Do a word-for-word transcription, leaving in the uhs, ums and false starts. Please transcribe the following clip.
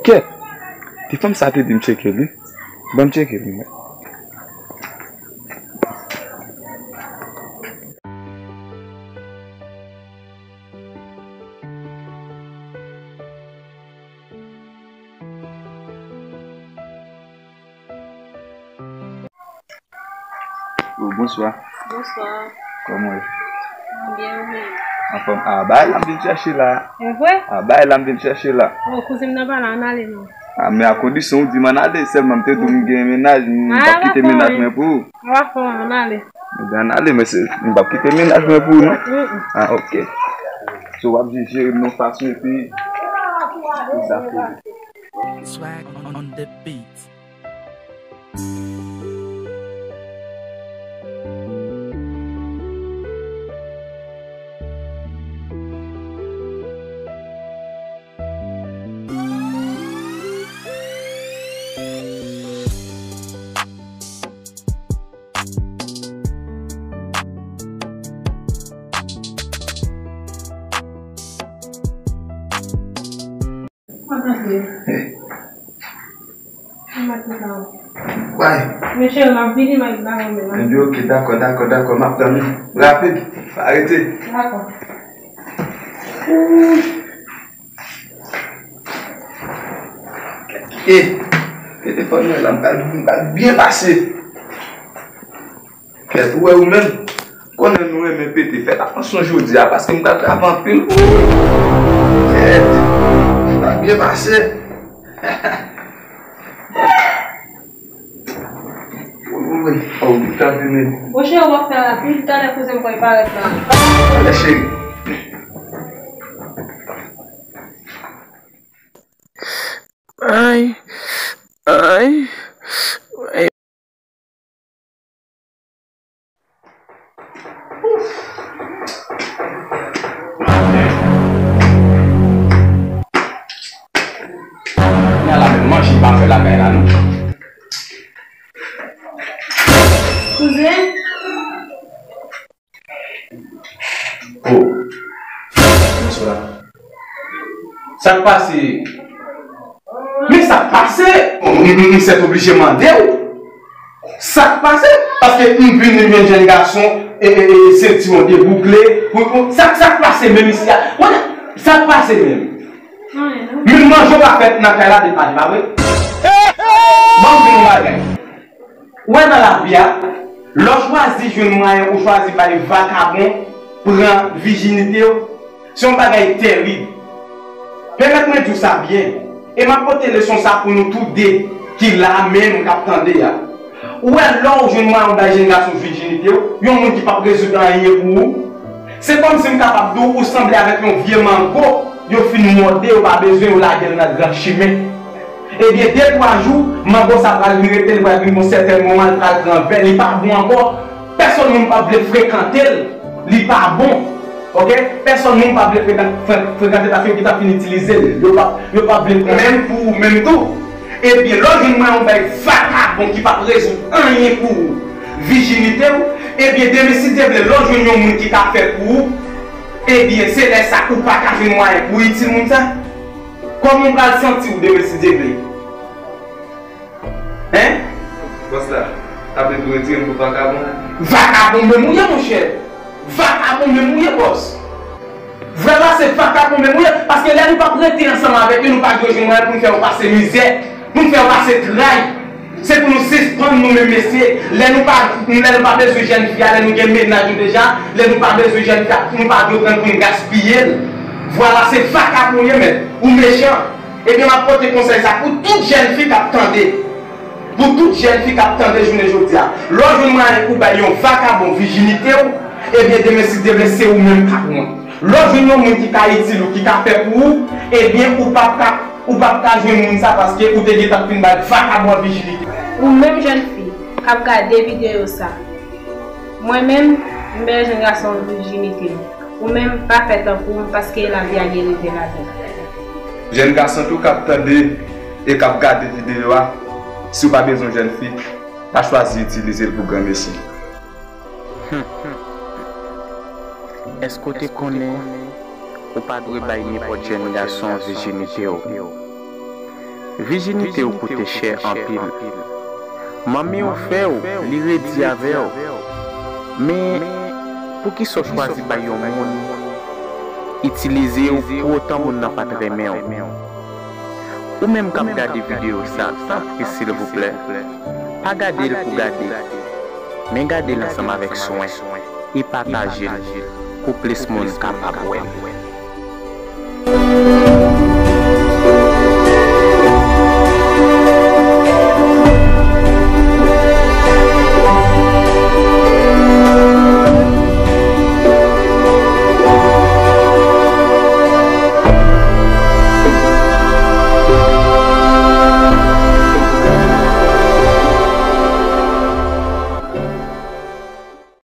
Kèt! Ti fanm sa te di m tcheke l wi. Ban m tcheke l mwen. Oh, bonswa. Bonswa. Kòman w ye? Mwen byen, ou menm? Anfòm. Ah, bagay la m vin chèche la. E vre? Ah, bagay la m vin chèche la. Oh, kouzin m nan pa la, ann ale non. Ah, men a kondisyon ou di m ann ale, sèlman m te di w m gen mennaj, m p ap kite mennaj mwen pou ou. Ann ale. Ebyen, ann ale, men se, m p ap kite mennaj mwen pou ou, non? Mm-mm. Ah, ok. So, w ap jis jere m yon fason epi pou zafè. Swag on the beat. Mwen tanpri. Mwen mèt kontan. Why? Men cheri, m ap vini, m ap ba mwen menm. Ebyen, ok, dakò, dakò, dakò, m ap tann ou. Rapid, pa rete. Dakò. E, telefòn mwen la, m pral, m pral byen pase. Kèt, ou wè ou menm, konnen nou renmen pete. Fè atansyon jodi a, paske m pral travay anpil. Kèt, m pral byen pase. Wi, wi, wi. Oh, li ka vini. Monchè, w ap fè rapid, talè kouzin m pral parèt la. Talè, cheri. Ay, ay, ay. Kounya la menm manje pa fè lakay la non. Kouzen. Oh. Bonswa. Sa k pase? Men sa k pase? M, m, m sètoblije mande w. Sa k pase? Paske m vin, m jwenn jèn gason, e, e, e, sentiwon deboukle. Pou, pou, sa, sa k pase menm isi a? Sa k pase menm? Menm manje w pa fèt nan kay la, depa, depa vre. Ban m di w yon bagay. Ou wè nan lavi a, lè w chwazi jwenn mwayen ou chwazi bay vakabon pran vijinite w, se yon bagay tèrib. Pèmèt mwen di w sa byen, e m ap pote leson sa pou nou toude ki la menm k ap tande a. Ou wè lè w jwenn mwayen ou bay jèn gason vijinite w, yon moun ki p ap rezoud anyen pou ou, se kòmsi m kapab di w ou sanble avèk yon vye mango, yo fin mòde, yo pa bezwen, yo lage l nan gran chimen. Ebyen, de twa jou, mango sa pral vin rete, li pral vin gon sètèn moman, li pral pran vè, li pa bon ankò. Pèsonn moun pa vle frekante l, li pa bon. Oke? Pèsonn moun pa vle frekan-, fre-, frekante l paske yo gentan fin itilize l. Yo pa, yo pa vle pran menm pou ou menm tou. Ebyen, lè w jwenn mwayen ou bay vakabon ki p ap rezoud anyen pou ou, vijinite w, ebyen, demen si Dye vle, lè w jwenn yon moun ki ka fè pou ou, ebyen, se lè sa ou pa ka jwenn mwayen pou itil moun sa. Kòman w pral santi w demen si Dye vle? Hein? Bòs la, ta vle di w retire m pou vakabon? Vakabon menm ou ye, monchè! Vakabon menm ou ye, bòs! Vrèman, se vakabon menm ou ye, paske lè nou p ap rete ansanm avèk yo, nou pa dwe jwenn mwayen pou n fè yo pase mizè, pou n fè yo pase tray. Se pou nou sispann nou menm mesye, lè nou pa, lè nou pa bezwen jèn fi a, lè nou gen mennaj nou deja, lè nou pa bezwen jèn fi a, nou pa dwe pran l pou n gaspiye l. Vwala, se vakabon ou ye, mèt. Ou mechan. Ebyen, m ap pote konsèy sa pou tout jèn fi k ap tande. Pou tout jèn fi k ap tande jounen jodi a. Lè w jwenn mwayen pou bay yon vakabon vijinite w, ebyen, demen si Dye vle, se ou menm k ap wont. Lè w jwenn yon moun ki ka itil ou, ki ka fè pou ou, ebyen, ou p ap ka, ou p ap ka jwenn moun sa paske ou te gentan fin bay vakabon an vijinite. Ou menm jèn fi k ap gade videyo sa, mwen menm, m bay jèn gason vijinite m. Ou menm, pa fè tankou m, paske lavi a gen revè ladan l. Jèn gason tou k ap tande e k ap gade videyo a, si w pa bezwen jèn fi, pa chwazi itilize l pou granmesi. Èske w te konnen ou pa dwe bay nenpòt jèn gason vijinite w? Vijinite w koute chè anpil. Manmi w fè w, li redi avè w. Men, poukisa w chwazi bay yon moun itilize w pou otan moun nan pa t renmen w? Ou menm k ap gade videyo sa, tanpri silvouplè, pa gade l pou gade, men gade l ansanm avèk swen e pataje l pou plis moun kapab wè l.